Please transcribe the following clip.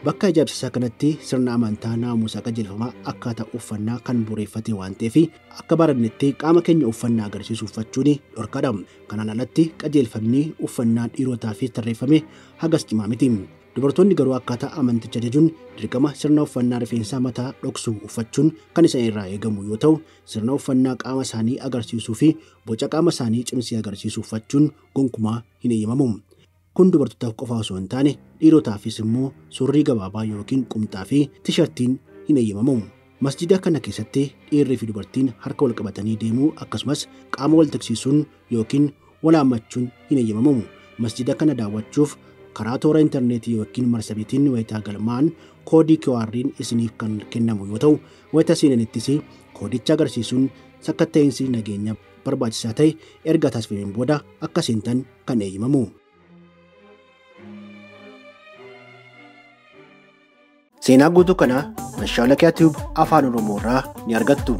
Bakka ajaa'ibsiisaa kanatti sirna amantaa naamusaa qajeelfamaa akkaataa uffannaa kan bu'uureffate waan ta'eef akka barannetti qaama keenya uffannaa agarsiisu uffachuun dhorkadha. Kanaan alatti qajeelfamni uffannaa dhiirotaa fi tarreeffame hagas cimaa miti. Dubartoonni garuu akkaataa amanticha ajajuun dirqama sirna uffannaa rifeensaa mataa dhoksu uffachuun kan isaan irraa eegamu yoo ta'u, sirna uffannaa qaama isaanii agarsiisuu fi boca qaama isaanii cimsee agarsiisu uffachuun gonkumaa hin eeyyamamu. Kun dubartootaaf qofa osoo hin taane dhiirotaafis immoo surrii gabaabaa yookiin qumxaa fi tishartiin hin eeyyamamu. Masjida kana keessatti dhiirrii fi dubartiin harka wal qabatanii deemuu akkasumas qaama wal tuqsiisuun yookiin wal haammachuun hin eeyyamamu. Masjida kana daawwachuuf karaa toora intarneetii yookiin marsabiitiin wayitaa galmaan koodii QR'n isiniif kan kennamu yoo ta'u, wayita seenanittis koodicha agarsiisuun sakkatta'iinsi nageenya barbaachisaa ta'e erga taasifameen booda akka seentan kan eeyyamamu. Seenaa guutuu kana Mashaalakiyaa Tube Afaan Oromoo irraa ni argattu.